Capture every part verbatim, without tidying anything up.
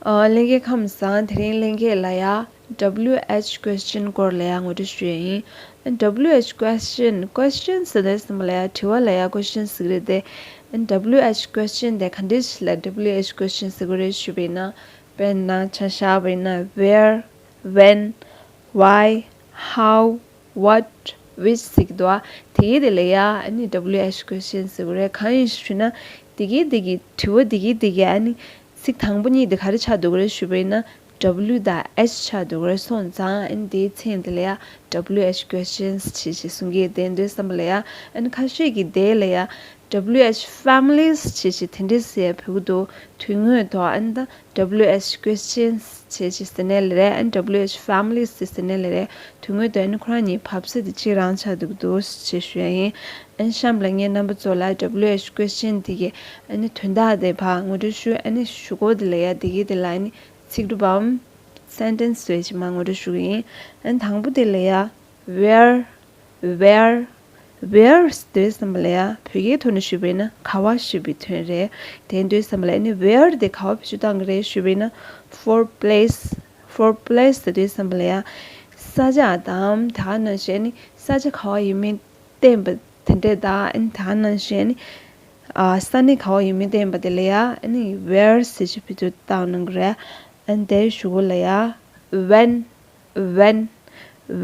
ཨ། ལྷན་རྒྱས་ཁམས་བཟང་། དེ་རིང་ལྷན་རྒྱས་ལ་ཡ་W H question སྐོར་ལ་ཡ་ངོ་སྤྲོད་ཞུ་ཡ་ཡིན། W H question, question ཟེར་དུས་ཙམ་པ་ལ་ཡ་དྲི་བ་ལ་ཡ་question ཟེར་གི་རེད་དེ། W H question དེ་ག་འདྲ་ཞིག་ལ་W H question ཟེར་གི་རེད་ཞུས་པ་ཡིན་ན། དཔེར་ན་ཆ་བཞག་པ་ཡིན་ན། Where, when, why, how, what, which ཟེར་གི་འདུག་ཨ། དེ་གའི་དེ་ལ་ཡ་ཨ་ནི་W H question ཟེར་གི་རེད། གང་ཡིན་ཞུས་ན། དེ་གའི་དེ་གི་དྲི་བ་དེ་གའི་དེ་གའི་ཨ་ནི་ཚིག་དང་པོ་གཉིས་དེ་ག་རེ་ཆགས་འདུག་གི་རེད་ཞུས་པ་ཡིན་ན། W དང་H ཆགས་འདུག་གི་རེད། སོང་ཙང་ཨ་ནི་དེའི་མཚན་དེ་ལ་ཡ་W H questions ཞེས་ཞེས་གསུང་གི། དེ་འདྲའི་བསམ་པ་ལ་ཡ་ཨ་ནི་ཁ་ཤས་ཀྱིས་དེ་ལ་ཡ་W H families ཞེས་ཞེས་དེ་འདྲའི་ཟེར་ཡ་ཕུལ་གི་འདུག་དོན་དངོས་ཐོག་ཨ་ནི་ད། W H questions ཞེས་ཞེས་ཟེར་ནའི་ལ་རེད། ཨ་ནི་W H families ཟེར་ནའི་ལ་རེད། དོན་དངོས་དོན་ནི་ཁོ་རང་གཉིས་བབས་ས་དེ་གཅིག་རང་ཆགས་འདུག་འདུག་ཅེས་ཞུ་ཡ་ཡིན། ཨ་ནི་གཤམ་ལ་ངས་རྣམ་པ་ཚོ་ལ་W H question དེ་གའི་ཨ་ནི་དོན་དག་དེ་ཕར་ངོ་སྤྲོད་ཞུ། ཨ་ནི་གཞུག་གུ་དེ་ལ་ཡ་དེ་གའི་དེ་ལ་ཨ་ནི་ཚིག་གྲུབ་བམ་sentence བཟོས་ཅིག་མར་ངོ་སྤྲོད་ཞུ་གི་ཡིན། ཨ་ནི་དང་པོ་དེ་ལ་ཡ་where, where, where ཟེར་དུས་ཙམ་པ་ལ་ཡ་བོད་སྐད་ཐོག་ནས་ཞུས་པ་ཡིན་ན་ག་པར་ཞེས་པའི་དོན་རེད། དེ་ཡིན་དུས་ཙམ་པ་ལ་ཨ་ནི་where དེ་ག་པར་བེད་སྤྱོད་བཏང་གི་རེད་ཞུས་པ་ཡིན་ན། for place, for place ཟེར་དུས་ཙམ་པ་ལ་ཡ་ས་ཆ་དང་། དེ་ག་ནང་བཞིན་ཨ་ནི་ས་ཆ་ག་པར་ཡིན་མིན་བསྟན་པ་དེ་འདྲས་དང་། ཨ་ནི་དེ་ག་ནང་བཞིན་ཨ་ནི་ཨ་ས་གནས་ག་པར་ཡིན་མིན་བསྟན་པ་དེ་ལ་ཡ་ཨ་ནི་where ཟེར་ཞེས་བེད་སྤྱོད་བཏང་གནང་གི་རེད། ཨ་ནི་དེའི་གཞུག་གུ་ལ་ཡ་when, when,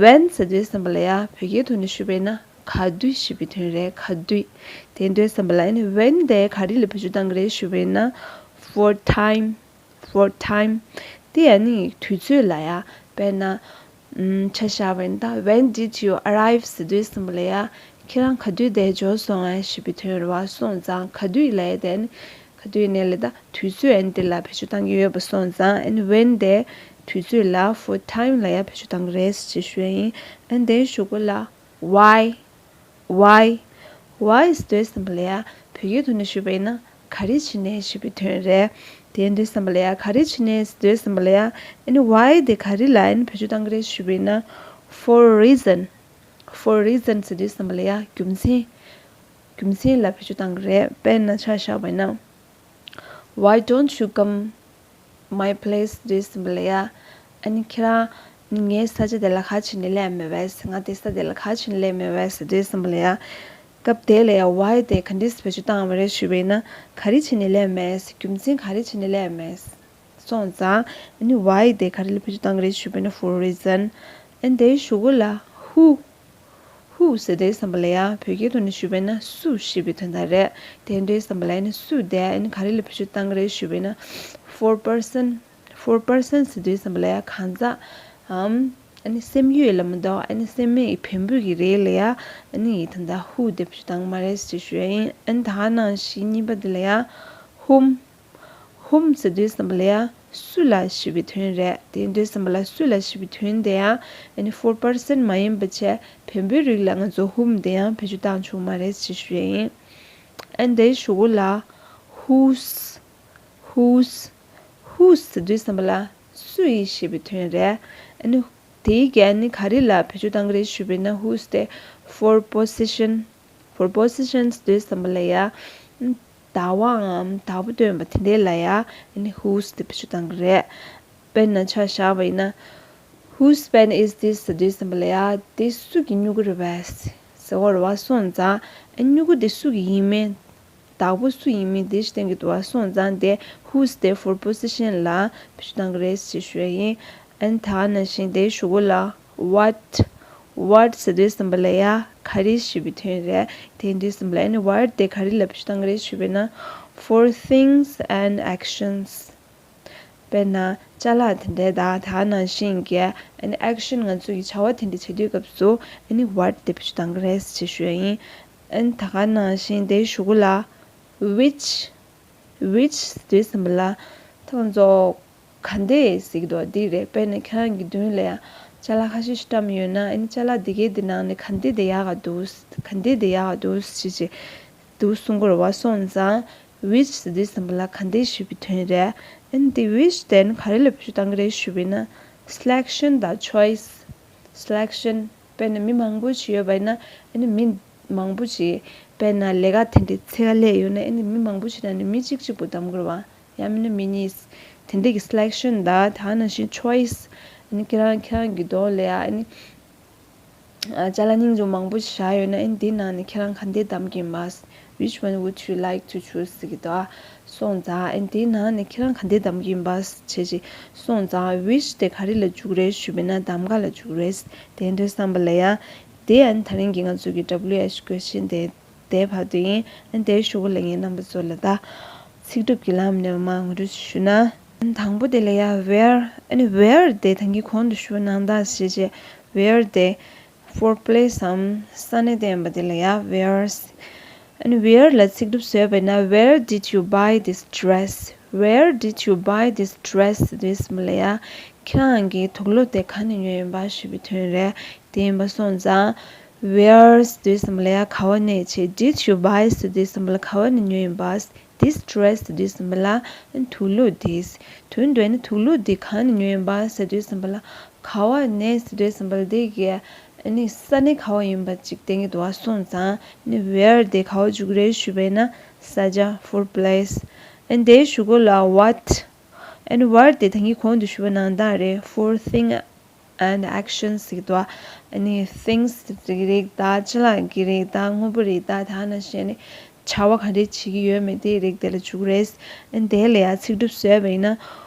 when ཟེར་དུས་ཙམ་པ་ལ་ཡ་བོད་སྐད་ཐོག་ནས་ཞུས་པ་ཡིན་ན་ག་དུས་ཞེས་པའི་དོན་རེད། ག་དུས། དེ་ཡིན་དུས་ཙམ་པ་ལ་ཨ་ནི་when དེ་ག་རེ་ལ་བེད་སྤྱོད་བཏང་གི་རེད་ཞུས་པ་ཡིན་ན། for time, for time དེ་ཨ་ནི་དུས་ཚོད་ལ་ཡ། དཔེར་ན་ཨམ་ཆ་བཞག་པ་ཡིན་ན་ད། When did you arrive ཟེར་དུས་ཙམ་པ་ལ་ཡ་ཁྱེད་རང་ག་དུས་འདིར་འབྱོར་སོང་ཨ་ཞེས་པའི་དོན་རེད་པ། སོང་ཙང་ག་དུས་ལབ་ཡ་དེ་ཨ་ནི་ག་དུས་ཡིན་ནའི་ལ་ད་དུས་ཚོད་ཨ་ནི་དེ་ལ་བེད་སྤྱོད་བཏང་གི་ཡོད་པ། སོང་ཙང་ཨ་ནི་when དེ་དུས་ཚོད་ལ། for time ལ་ཡ་བེད་སྤྱོད་བཏང་གི་རེད་ཅེས་ཞུ་ཡ་ཡིན། ཨ་ནི་དེའི་གཞུག་གུ་ལ་why, why, why ཟེར་དུས་ཙམ་པ་ལ་ཡ་བོད་སྐད་ཐོག་ནས་ཞུས་པ་ཡིན་ན་ག་རེ་བྱས་ནས་ཞེས་པའི་དོན་རེད། དེ་ཡིན་དུས་ཙམ་པ་ལ་ཡ་ག་རེ་བྱས་ནས་ཟེར་དུས་ཙམ་པ་ལ་ཡ་ཨ་ནི་why དེ་ག་རེ་ལ་ཨ་ནི་བེད་སྤྱོད་བཏང་གི་རེད་ཞུས་པ་ཡིན་ན། for reason, for reason ཟེར་དུས་ཙམ་པ་ལ་ཡ་རྒྱུ་མཚན། རྒྱུ་མཚན་ལ་བེད་སྤྱོད་བཏང་གི་རེད། དཔེར་ན་ཆ་བཞག་པ་ཡིན་ན། Why don't you come my place ཟེར་དུས་ཙམ་པ་ལ་ཡ། ཨ་ནི་ཁྱེད་རང་ངའི་ས་ཆ་དེ་ལ་ག་རེ་བྱས་ནས་སླེབས་མེད་པས། ང་དེ་ས་དེ་ལ་ག་རེ་བྱས་ནས་སླེབས་མེད་པས་ཟེར་དུས་ཙམ་པ་ལ་ཡ། སྐབས་དེ་ལ་ཡ་why དེ་ག་འདྲས་བེད་སྤྱོད་བཏང་བ་རེད་ཞུས་པ་ཡིན་ན། ག་རེ་བྱས་ནས་སླེབས་མེད། རྒྱུ་མཚན་ག་རེ་བྱས་ནས་སླེབས་མེད། སོང་ཙང་ཨ་ནི་why དེ་ག་རེ་ལ་བེད་སྤྱོད་བཏང་གི་རེད་ཞུས་པ་ཡིན་ན། for reason། ཨ་ནི་དེའི་གཞུག་གུ་ལ་who, who ཟེར་དུས་ཙམ་པ་ལ་ཡ་བོད་སྐད་ཐོག་ནས་ཞུས་པ་ཡིན་ན་སུ་ཞེས་པའི་དོན་དག་རེད། དེ་འདྲའི་ཙམ་པ་ལ་ཡ་ཨ་ནི་སུ་དེ་ཨ་ནི་ག་རེ་ལ་བེད་སྤྱོད་བཏང་གི་རེད་ཞུས་པ་ཡིན་ན། for person, for person ཟེར་དུས་ཙམ་པ་ལ་ཡ་གང་ཟག་ཨམ་ཨ་ནི་སེམས་ཡུལ་ལ་མི་འདུག་ཨ་ནི་སེམས་མེད་བེམ་པོ་གི་རིགས་ལ་ཡ་ཨ་ནི་ད་ལྟ་who དེ་བེད་སྤྱོད་བཏང་གི་མ་རེད་ཅེས་ཞུ་ཡ་ཡིན། ཨ་ནི་ད་ག་ནང་བཞིན་གཉིས་པ་དེ་ལ་ཡ་whom, whom ཟེར་དུས་ཙམ་པ་ལ་ཡ་སུ་ལ་ཞེས་པའི་དོན་རེད། དེ་ཡིན་དུས་ཙམ་པ་ལ་སུ་ལ་ཞེས་པའི་དོན་དེ་ཡང་ཨ་ནི་for person མ་ཡིན་པ་བྱས་བེམ་པོའི་རིགས་ལ་ང་ཚོ་whom དེ་ཡང་བེད་སྤྱོད་བཏང་ཆོག་མ་རེད་ཅེས་ཞུ་ཡ་ཡིན། ཨ་ནི་དེའི་གཞུག་གུ་ལ་whose, whose, whose ཟེར་དུས་ཙམ་པ་ལ་སུ་ཡིས་ཞེས་པའི་དོན་རེད། ཨ་ནི་དེའི་ག་ནི་ག་རེ་ལ་བེད་སྤྱོད་བཏང་གི་རེད་ཞུས་པ་ཡིན་ན། whose དེ་for possession, for possession ཟེར་དུས་ཙམ་པ་ལ་ཡ་བདག་པའམ་བདག་པོ་སྟོན་པ་དེ་འདྲའི་ལ་ཡ་ཨ་ནི་whose དེ་བེད་སྤྱོད་བཏང་གི་རེད། དཔེར་ན་ཆ་བཞག་པ་ཡིན་ན། Whose pen is this ཟེར་དུས་ཙམ་པ་ལ་ཡ་དེ་སུ་གི་སྨྱུ་གུ་རེད་པས་ཟེར་བ་རེད་པ། སོང་ཙང་ཨ་སྨྱུ་གུ་དེ་སུ་གི་ཡིན་མིན། བདག་པོ་སུ་ཡིན་མིན་དེ་ཞིག་བསྟན་གྱི་འདུག་པ། སོང་ཙང་དེ་whose དེ་for possession ལ་བེད་སྤྱོད་བཏང་གི་རེད་ཅེས་ཞུ་ཡ་ཡིན། ཨ་ནི་ད་ག་ནང་བཞིན་དེའི་གཞུག་གུ་ལ་what, what ཟེར་དུས་ཙམ་པ་ལ་ཡ་ག་རེ་ཞེས་པའི་དོན་རེད། དེ་ཡིན་དུས་ཙམ་པ་ལ་ཨ་ནི་what དེ་ག་རེ་ལ་བེད་སྤྱོད་བཏང་གི་རེད་ཞུས་པ་ཡིན་ན། for things and actions དཔེར་ན་ཅ་ལག་དེ་འདྲའི་དང་དེ་ག་ནང་བཞིན་གྱི་ཨ་ནི་action ང་ཚོ་གི་བྱ་བ་དེ་འདྲ་བྱེད་དུས་སྐབས་སུ་ཨ་ནི་what དེ་བེད་སྤྱོད་བཏང་གི་རེད་ཅེས་ཞུ་ཡ་ཡིན། ཨ་ནི་ད་ག་ནང་བཞིན་དེའི་གཞུག་གུ་ལ་which, which ཟེར་དུས་ཙམ་པ་ལ་ད་ང་ཚོ་ག་འདྲས་ཟེར་གྱི་འདུག་འདི་རེད། དཔེར་ན་ཁྱེད་རང་གི་མདུན་ལ་ཡ་ཅ་ལག་ཁ་ཤས་ཤིག་བཀྲམ་ཡོད་ན་ཨ་ནི་ཅ་ལག་དེ་གའི་དེ་ནང་ནས་ག་འདྲས་དེ་ཡག་ག་འདུག་ག་འདྲས་དེ་ཡག་ག་འདུག་ཅེས་ཅེས་འདུག་གསུང་གི་རེད་པ། སོང་ཙང་which ཟེར་དུས་ཙམ་པ་ལ་ག་འདྲས་ཞེས་པའི་དོན་རེད། ཨ་ནི་དེ་which དེ་ནི་ག་རེ་ལ་བེད་སྤྱོད་བཏང་གི་རེད་ཞུས་པ་ཡིན་ན། selection དང་choice, selection དཔེར་ན་མི་མང་པོ་ཞིག་ཡོད་པ་ཡིན་ན་ཨ་ནི་མི་མང་པོ་ཞིག་དཔེར་ན་ལས་ཀ་དེ་འདྲའི་འཚོལ་ག་སླེབས་ཡོང་ན་ཨ་ནི་མི་མང་པོ་ཞིག་ནང་ནས་མི་གཅིག་གཅིག་པུ་གདམ་དགོས་རེད་པ། ཡང་མིན་ན་མི་གཉིས། དེ་འདྲས་ཀྱི་སི་ལེག་ཤན་དང་དེ་ནང་བཞིན་ཆོའི་སི། ཨ་ནི་ཁྱེད་རང་ཁྱེད་རང་གི་འདོད་ལ་ཡ་ཨ་ནི་ཅ་ལག་རྙིང་ཆུང་མང་པོ་ཞིག་བཞག་ཡོད་ན། ཨ་ནི་དེའི་ནང་ནས་ཁྱེད་རང་ག་འདི་འདེམས་ཀྱི་ཡིན་པ། Which one would you like to choose? ཟེར་གྱི་འདུག་ཨ། སོང་ཙང་ཨ་ནི་དེའི་ནང་ནས་ཁྱེད་རང་ག་འདི་འདེམས་ཀྱི་ཡིན་པ་བྱས་ཅིག་སོང་ཙང་which དེ་ག་རེ་ལ་འཇུག་རེད་ཞུས་པ་ཡིན་ན་གདམ་ག་ལ་འཇུག་རེད། དེ་འདྲ་བསམ་པ་ལ་ཡ། དེ་ཨ་ནི་ད་རིང་གི་ང་ཚོ་གི་W H question དེ་དེ་བར་དུ་ཡིན། ཨ་ནི་དེའི་གཞུག་གུ་ལ་ངས་རྣམ་པ་ཚོ་ལ་ད་ཚིག་གྲུབ་ཀྱི་ལམ་ནས་མར་ངོ་སྤྲོད་ཞུ་ན། ཨ་ནི་དང་པོ་དེ་ལ་ཡ་where། ཨ་ནི་where དེ་ད་གིན་གོང་དུ་ཞུས་པ་ནང་ལྟར་བྱས་བྱས་where དེ་for place འམ་ས་གནས་བསྟན་པ་དེ་ལ་ཡ་where's། ཨ་ནི་where ལ་ཚིག་གྲུབ་བཟོས་པ་ཡིན་ན། Where did you buy this dress? Where did you buy this dress? ཟེར་དུས་ཙམ་པ་ལ་ཡ་ཁྱེད་རང་གིས་དུག་ལོག་དེ་ག་ནས་ཉོས་ཡིན་པ་ཞུས་པའི་དོན་རེད། དེ་ཡིན་པ་སོང་ཙང་where ཟེར་དུས་ཙམ་པ་ལ་ཡ་ག་བ་ནས་བྱས། Did you buy ཟེར་དུས་ཙམ་པ་ལ་ག་བ་ནས་ཉོས་ཡིན་པ། This dress ཟེར་དུས་ཙམ་པ་ལ་དུག་ལོག་དེས། དོན་དུ་ནི་དུག་ལོག་དེ་གང་ནས་ཉོས་ཡིན་པ་ཟེར་དུས་ཙམ་པ་ལ་ག་བ་ནས་ཟེར་དུས་ཙམ་པ་ལ་དེ་གི་ཨ་ནི་ས་གནས་ག་བ་ཡིན་པ་ཅིག་བསྟན་གྱི་འདུག་བ། སོང་ཙང་ཨ་ནི་where དེ་ག་བ་འཇུག་རེད་ཞུས་པ་ཡིན་ན་ས་ཆ་for place། ཨ་ནི་དེའི་གཞུག་གུ་ལ་what། ཨ་ནི་what དེ་ད་གིན་གོང་དུ་ཞུས་པ་ནང་ལྟར་རེད། For thing and action ཟེར་གྱི་འདུག་བ། ཨ་ནི་things གི་རིགས་དང་ཅ་ལག་གི་རིགས་དང་དངོས་པོ་རིགས་དང་དེ་ནང་བཞིན་ནི་བྱ་བ་ག་འདྲས་བྱེད་ཀྱི་ཡོད་མེད་དེའི་རིགས་དེ་ལ་འཇུག་རེད། ཨ་ནི་དེ་ལ་ཡང་ཚིག་གྲུབ་བཟོས་པ་ཡིན་ན།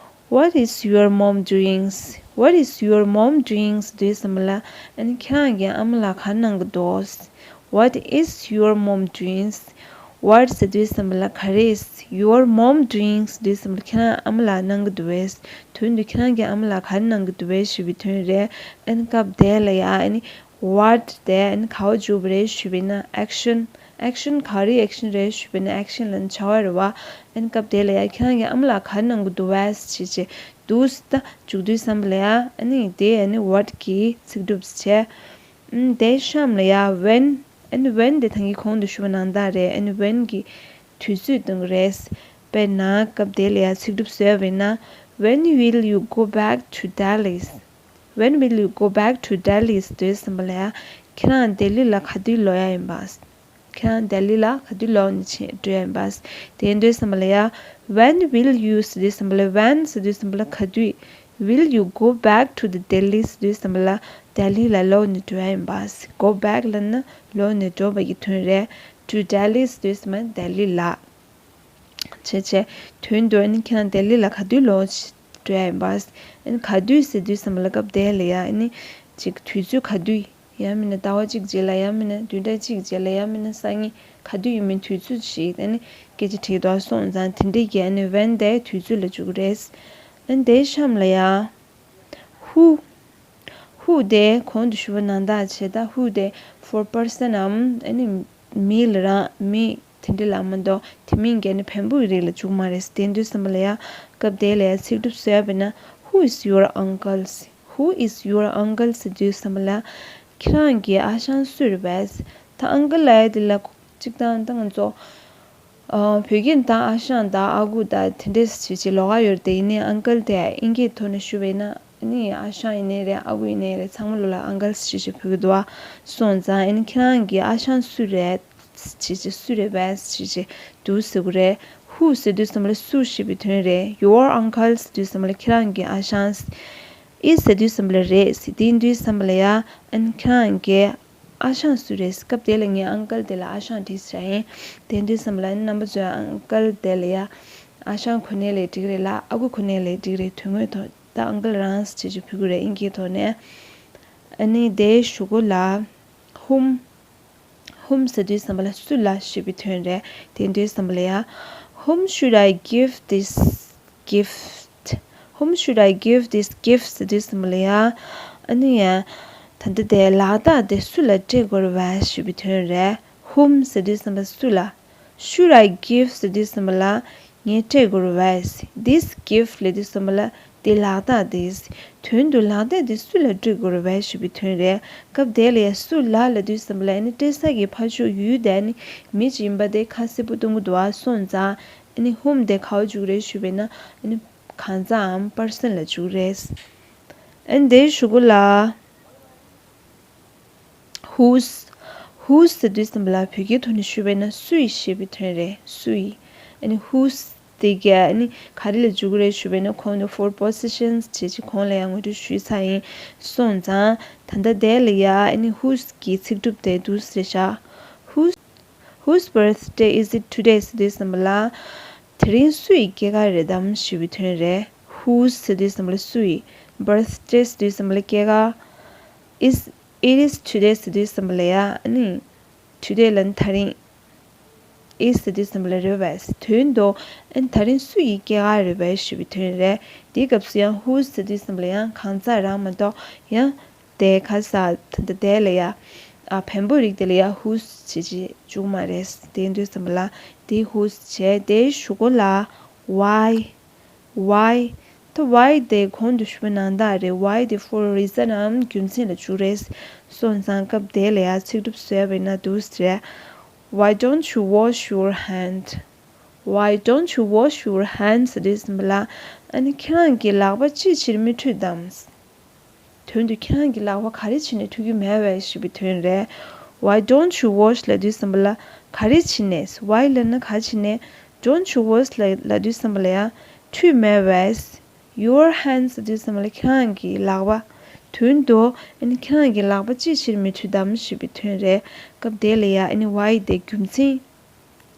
What is your mom doing? What is your mom doing? དུས་ཙམ་པ་ལ་ཨ་ནི་ཁྱེད་རང་གི་ཨ་མ་ལགས་ག་གནང་གི་འདུག What is your mom doing? What ཟེར་དུས་ཙམ་པ་ལ་ག་རེ། Your mom doing དུས་ཙམ་པ་ལ་ཁྱེད་རང་ཨ་མ་ལགས་གནང་གི་འདུག་བས། དོན་དུ་ཁྱེད་རང་གི་ཨ་མ་ལགས་ག་རེ་གནང་གི་འདུག་བས་ཞུས་པའི་དོན་རེད། ཨ་ནི་སྐབས་དེ་ལ་ཡ་ཨ་ནི་what དེ་ཨ་ནི་ག་བ་འཇུག་པ་རེད་ཞུས་པ་ཡིན་ན་action། action ག་རེ་action རེད་ཞུས་པ་ཡིན་ན་action ལ་ནི་བྱ་བ་རེད་བ། ཨ་ནི་སྐབས་དེ་ལ་ཡ་ཁྱེད་རང་གི་ཨ་མ་ལགས་ག་རེ་གནང་གི་འདུག་བས་ཞེས་བྱས་འདུག་ད་འཇུག་དུས་ཙམ་པ་ལ་ཡ་ཨ་ནི་དེ་ཨ་ནི་what གི་ཚིག་གྲུབ་བྱས། ཨ་ནི་དེའི་གཤམ་ལ་ཡ་when། ཨ་ནི་when དེ་ད་གིན་གོང་དུ་ཞུས་པ་ནང་ལྟར་རེད། ཨ་ནི་when གི་དུས་ཚོད་གཏོང་གི་རེད། དཔེར་ན་སྐབས་དེ་ལ་ཡ་ཚིག་གྲུབ་བཟོས་པ་ཡིན་ན། When will you go back to Delhi? When will you go back to Delhi? དུས་ཙམ་པ་ལ་ཡ་ཁྱེད་རང་ལྡི་ལི་ལ་ག་དུས་ལོག་ཡ་ཡིན་པ། ཁྱེད་རང་ལྡི་ལི་ལ་ག་དུས་ལོག་ནས་ཕྱིན་འགྲོ་ཡ་ཡིན་པ། དེ་དུས་ཙམ་པ་ལ་ཡ། When will you ཟེར་དུས་ཙམ་པ་ལ། When ཟེར་དུས་ཙམ་པ་ལ་ག་དུས། Will you go back to the Delhi ཟེར་དུས་ཙམ་པ་ལ་ལྡི་ལི་ལ་ལོག་ནས་འགྲོ་ཡ་ཡིན་པ། Go back ལབ་ན་ལོག་ནས་འགྲོ་བ་གི་དོན་རེད། To Delhi ཟེར་དུས་ཙམ་པ་ལྡི་ལི་ལ། བྱས་བྱས་དོན་དུ་ཨ་ནི་ཁྱེད་རང་ལྡི་ལི་ལ་ག་དུས་ལོག་འགྲོ་ཡ་ཡིན་པ། ཨ་ནི་ག་དུས་ཟེར་དུས་ཙམ་པ་ལ་སྐབས་དེ་ལ་ཡ་ཨ་ནི་ཅིག་དུས་ཚོད་ག་དུས། ཡང་མིན་ན་ཟླ་བ་གཅིག་རྗེས་ལ། ཡང་མིན་ན་བདུན་ཕྲག་གཅིག་རྗེས་ལ། ཡང་མིན་ན་སང་ཉིན་ག་དུས་ཡིན་མིན་དུས་ཚོད་ཞིག་ཨ་ནི་སྐད་ཆ་དྲིས་དོགས་སོང་ཙང་དེ་འདྲའི་གི་ཨ་ནི་when དེ་དུས་ཚོད་ལ་འཇུག་གི་རེད། ཨ་ནི་དེའི་གཤམ་ལ་ཡ། Who། Who དེ་གོང་དུ་ཞུས་པ་ནང་ལྟར་བྱས། ད་who དེ་for person འམ་ཨ་ནི་མི་ལ་རང་མི་དེ་འདྲ་ལ་མ་གཏོགས་དེ་མིན་གྱི་ཨ་ནི་བེམ་པོ་ཡི་རིགས་ལ་འཇུག་མ་རེད། དེ་དུས་ཙམ་པ་ལ་ཡ་སྐབས་དེ་ལ་ཡ་ཚིག་གྲུབ་བཟོས་པ་ཡིན་ན། Who is your uncle? Who is your uncle ཟེར་དུས་ཙམ་པ་ལ་ཁྱེད་རང་གི་ཨ་ཞང་སུ་རེད་པས། ད་uncle ལབ་ཡ་དེ་ལ་གཅིག་དང་ད་ང་ཚོ་ཨ་བོད་སྐད་ད་ཨ་ཞང་དང་ཨ་ཁུ་དང་དེ་འདྲས་བྱས་བྱས་ལོགས་ཀ་ཡོད་རེད་དེ། ཡིན་ནའི་uncle དེ་དབྱིན་སྐད་ཐོག་ནས་ཞུས་པ་ཡིན་ན་ཨ་ནི་ཨ་ཞང་ཡིན་ནའི་རེད། ཨ་ཁུ་ཡིན་ནའི་རེད། ཚང་མ་ལོ་ལ་uncle ཞེས་བྱས་འབོད་ཀྱི་འདུག་བ། སོང་ཙང་ཨ་ནི་ཁྱེད་རང་གི་ཨ་ཞང་སུ་རེད་ཞེས་བྱས། སུ་རེད་པས་ཞེས་བྱས་འདུག་ཟེར་གྱི་རེད། Who ཟེར་དུས་ཙམ་པ་ལ་སུ་ཞེས་པའི་དོན་རེད། Your uncle ཟེར་དུས་ཙམ་པ་ལ་ཁྱེད་རང་གི་ཨ་ཞང་། Is ཟེར་དུས་ཙམ་པ་ལ་རེད། དེ་དུས་ཙམ་པ་ལ་ཡ་ཨ་ནི་ཁྱེད་རང་གི་ཨ་ཞང་སུ་རེད། སྐབས་དེ་ལ་ངས་uncle དེ་ལ་ཨ་ཞང་བྲིས་བཞག་ཡིན། དེ་དུས་ཙམ་པ་ལ་ཨ་ནི་རྣམ་པ་ཚོས་uncle དེ་ལ་ཡ་ཨ་ཞང་གོ་ནའི་ལས་འགྲིག་རེད་ལ། ཨ་ཁུ་གོ་ནའི་ལས་འགྲིག་རེད། དོན་དངོས་ཐོག་ད་uncle རང་ཞེས་བྱས་འབོད་ཀྱི་རེད། དབྱིན་སྐད་ཐོག་ནས། ཨ་ནི་དེའི་གཞུག་གུ་ལ་whom། Whom ཟེར་དུས་ཙམ་པ་ལ་སུ་ལ་ཞེས་པའི་དོན་རེད། དེ་དུས་ཙམ་པ་ལ་ཡ། Whom should I give this gift? Whom should I give this gift ཟེར་དུས་ཙམ་པ་ལ་ཡ། ཨ་ནི་ཡ། ད་ལྟ་དེ་ལག་རྟགས་དེ་སུ་ལ་སྤྲད་དགོས་རེད་པས་ཞེས་པའི་དོན་རེད། Whom ཟེར་དུས་ཙམ་པ་སུ་ལ། Should I give ཟེར་དུས་ཙམ་པ་ལ་ངས་སྤྲད་དགོས་རེད་པས། This gift ལབ་དུས་ཙམ་པ་ལ་དེ་ལག་རྟགས་དེ། དོན་དུ་ལག་རྟགས་དེ་སུ་ལ་སྤྲད་དགོས་རེད་པས་ཞེས་པའི་དོན་རེད། སྐབས་དེ་ལ་ཡ་སུ་ལ་ལབ་དུས་ཙམ་པ་ལ་ཨ་ནི་སྤྲད་ས་གི་ཕ་ཕྱོགས་ཡུལ་དེ་ཨ་ནི་མི་ཅིག་ཡིན་པ་དེ་ཁ་གསལ་པོ་སྟོན་གྱི་འདུག་བ། སོང་ཙང་ཨ་ནི་whom དེ་ག་བ་འཇུག་རེད་ཞུས་པ་ཡིན་ན་ཨ་ནི་གང་ཟག་འམ་person ལ་འཇུག་རེད། ཨ་ནི་དེའི་གཞུག་གུ་ལ། Whose། Whose ཟེར་དུས་ཙམ་པ་ལ་བོད་སྐད་ཐོག་ནས་ཞུས་པ་ཡིན་ན་སུ་ཡི་ཞེས་པའི་དོན་རེད། སུ་ཡི། ཨ་ནི་whose། དེ་གས་ཨ་ནི་ག་རེ་ལ་འཇུག་གི་རེད་ཞུས་པ་ཡིན་ན། གོང་དུ་four positions བྱས་ཅིག་གོང་ལ་ཡང་ངོ་སྤྲོད་ཞུས་ཚར་ཡིན། སོང་ཙང་ད་ལྟ་དེ་ལ་ཡ་ཨ་ནི་whose གི་ཚིག་གྲུབ་དེ་འདུག་སེ་བཞག whose whose birthday is it today ཟེར་དུས་ཙམ་པ་ལ། དེ་རིང་སུ་ཡི་སྐྱེས་སྐར་རེད་དམ་ཞེས་པའི་དོན་རེད། Whose ཟེར་དུས་ཙམ་པ་ལ་སུ་ཡི། Birthday ཟེར་དུས་ཙམ་པ་ལ་སྐྱེས་སྐར། Is it is today ཟེར་དུས་ཙམ་པ་ལ་ཡ་ཨ་ནི། Today ལ་ནི་དེ་རིང་། Is ཟེར་དུས་ཙམ་པ་ལ་རེད་པས། དོན་དུ་ཨ་ནི་དེ་རིང་སུ་ཡི་སྐྱེས་སྐར་རེད་པས་ཞེས་པའི་དོན་རེད། དེའི་སྐབས་སུ་ཡང་Whose ཟེར་དུས་ཙམ་པ་ལ་ཡང་གང་ཟག་རང་མ་གཏོགས་ཡང་། དེ་ག་ས་ད་ལྟ་དེ་ལ་ཡ། ཨ་བེམ་པོ་རིགས་དེ་ལ་ཡ་whose བྱེད་ཅེས་འཇུག་མ་རེད། དེ་འདུག་ཙམ་པ་ལ་དེ་whose བྱས། དེའི་གཞུག་གུ་ལ་why why ད་why དེ་གོང་དུ་ཞུས་པ་ནང་ལྟར་རེད། Why དེ་for a reason འམ་རྒྱུ་མཚན་ལ་འཇུག་རེད། སོང་ཙང་སྐབས་དེ་ལ་ཡ་ཚིག་གྲུབ་བཟོས་པ་ཡིན་ན་འདུག་ཟེར། Why don't you wash your hand? Why don't you wash your hands? ཟེར་དུས་ཙམ་པ་ལ་ཨ་ནི་ཁྱེད་རང་གིས་ལག་པ་ཅིའི་ཕྱིར་མི་འཁྲུད་དམ། དོན་དུ་ཁྱེད་རང་གིས་ལག་པ་ག་རེ་བྱས་ནས་འཁྲུད་ཀྱི་མེད་པས་ཞེས་པའི་དོན་རེད། Why don't you wash ལབ་དུས་ཙམ་པ་ལ་ག་རེ་བྱས་ནས། Why ལབ་ན་ག་བྱས་ནས། Don't you wash ལབ་ལབ་དུས་ཙམ་པ་ལ་ཡང་འཁྲུད་མེད་པས། Your hands ལབ་དུས་ཙམ་པ་ལ་ཁྱེད་རང་གི་ལག་པ། དོན་དུ་ཨ་ནི་ཁྱེད་རང་གི་ལག་པ་ཅིའི་ཕྱིར་མི་འཁྲུད་དམ་ཞེས་པའི་དོན་རེད། སྐབས་དེ་ལ་ཡང་ཨ་ནི་why དེ་རྒྱུ་མཚན།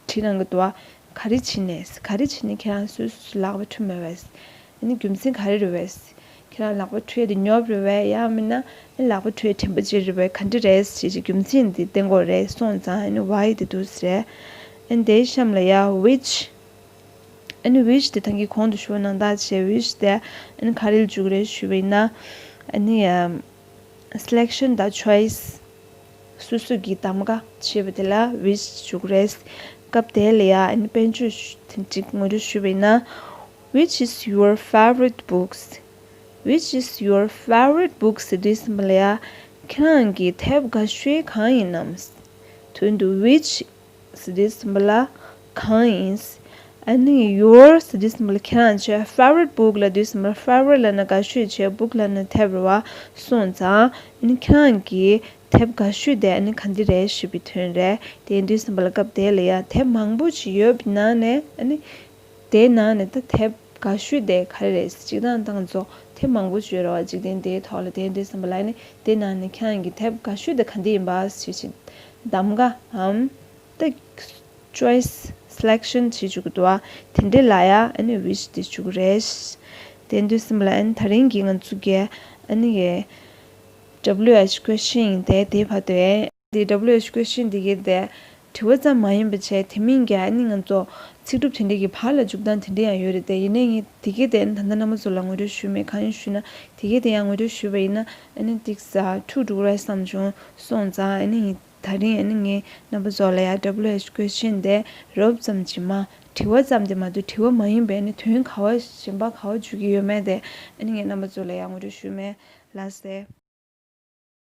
བྲིས་གནང་གི་འདུག་བ། ག་རེ་བྱས་ནས། ག་རེ་བྱས་ནས་ཁྱེད་རང་སོ་སོ་ལག་པ་འཁྲུད་མེད་པས། ཨ་ནི་རྒྱུ་མཚན་ག་རེ་རེད་པས། ཁྱེད་རང་ལག་པ་འཁྲུད་ཡ་དེ་ཉོབ་རེད་པས། ཡང་མིན་ན་ཨ་ནི་ལག་པ་འཁྲུད་ཡ་དྲན་པ་ཅིག་རེད་པས། ག་འདྲ་རེད་ཞེས་ཀྱི་རྒྱུ་མཚན་འདི་བསྟན་དགོས་རེད། སོང་ཙང་ཨ་ནི་why དེ་འདུག་ཟེར། ཨ་ནི་དེའི་གཤམ་ལ་ཡ་which ཨ་ནི་which དེ་ད་གིན་གོང་དུ་ཞུས་པ་ནང་ལྟར་བྱས། Which དེ་ཨ་ནི་ག་རེ་ལ་འཇུག་རེད་ཞུས་པ་ཡིན་ན། ཨ་ནི་ཨམ་selection དང་choice སོ་སོ་གི་གདམ་ག་བྱས་པ་དེ་ལ་which འཇུག་རེད། སྐབས་དེ་ལ་ཡ་ཨ་ནི་དཔལ་འབྱོར་དེ་འགྲིག་ངོ་སྤྲོད་ཞུས་པ་ཡིན་ན། Which is your favorite books? Which is your favorite books ཟེར་དུས་ཙམ་པ་ལ་ཡ་ཁྱེད་རང་གི་དེབ་དགའ་ཤོས་གང་ཡིན་ནམ། དོན་དུ་which ཟེར་དུས་ཙམ་པ་ལ་གང་ཡིན། ཨ་ནི་your ཟེར་དུས་ཙམ་པ་ལ་ཁྱེད་རང་བྱས། Favorite book ལབ་དུས་ཙམ་པ་ལ་favorite ལབ་ན་དགའ་ཤོས་བྱས། Book ལབ་ན་དེབ་རེད་བ། སོང་ཙང་ཨ་ནི་ཁྱེད་རང་གི་དེབ་དགའ་ཤོས་དེ་ཨ་ནི་ག་འདི་རེད་ཞུས་པའི་དོན་རེད། དེ་ཡིན་དུས་ཙམ་པ་ལ་སྐབས་དེ་ལ་ཡ་དེབ་མང་པོ་ཞིག་ཡོད་པའི་ནང་ནས་ཨ་ནི། དེའི་ནང་ནས་ད་དེབ་དགའ་ཤོས་དེ་ག་རེ་རེད། སྤྱིར་བཏང་ད་ང་ཚོ་དེབ་མང་པོ་ཞིག་ཡོད་རེད་བ། འཇིག་རྟེན་འདིའི་ཐོག་ལ། དེ་ཡིན་དུས་ཙམ་པ་ལ་ཨ་ནི་དེའི་ནང་ནས་ཁྱེད་རང་གི་དེབ་དགའ་ཤོས་དེ་ག་འདི་ཡིན་པ་ཞུས་ཤིང་གདམ་གའམ། ད་choice selection བྱེད་བཅུག་གི་འདུག་བ། དེ་འདྲའི་ལ་ཡ་ཨ་ནི་which དེ་བཅུག་རེད། དེ་འདུག་སེམས་ལ་ཨ་ནི་ད་རིང་གི་ང་ཚོ་གི་ཨ་ནི་གི་W H question ཡིན་ཏེ། དེའི་བར་དུ་ཨེ་དེ་W H question དེ་གའི་དེ་དྲི་བ་ཙམ་མ་ཡིན་པ་བྱས། དེ་མིན་གྱི་ཨ་ནི་ང་ཚོ་ཚིག་གྲུབ་དེ་འདྲའི་གི་བར་ལ་འཇུག་སྟངས་དེ་འདྲ་ཡང་ཡོད་རེད་དེ། ཡིན་ནའི་ངས་དེ་གའི་དེ་ཨ་ནི་ད་ལྟ་རྣམ་པ་ཚོ་ལ་ངོ་སྤྲོད་ཞུས་མེད། གང་ཡིན་ཞུས་ན་དེ་གའི་དེ་ཡང་ངོ་སྤྲོད་ཞུས་པ་ཡིན་ན་ཨ་ནི་ཏིག་ཙ་འཁྲུག་འགྲོ་གི་རེད་བསམ་བྱུང་། སོང་ཙང་ཨ་ནི་ངས། ད་རིང་ཨ་ནི་ངས་རྣམ་པ་ཚོ་ལ་ཡ་W H question དེ་རོབ་ཙམ་ཅིག་མ། དྲི་བ་ཙམ་དེ་མ་གཏོགས་དྲི་བ་མ་ཡིན་པའི་ཨ་ནི་དོན་ག་བ་གཞན་པ་ག་བ་འཇུག་གི་ཡོད་མེད་དེ་ཨ་ནི་ངས་རྣམ་པ་ཚོ་ལ་ཡ་ངོ་སྤྲོད་ཞུས་མེད། ལགས་སེ།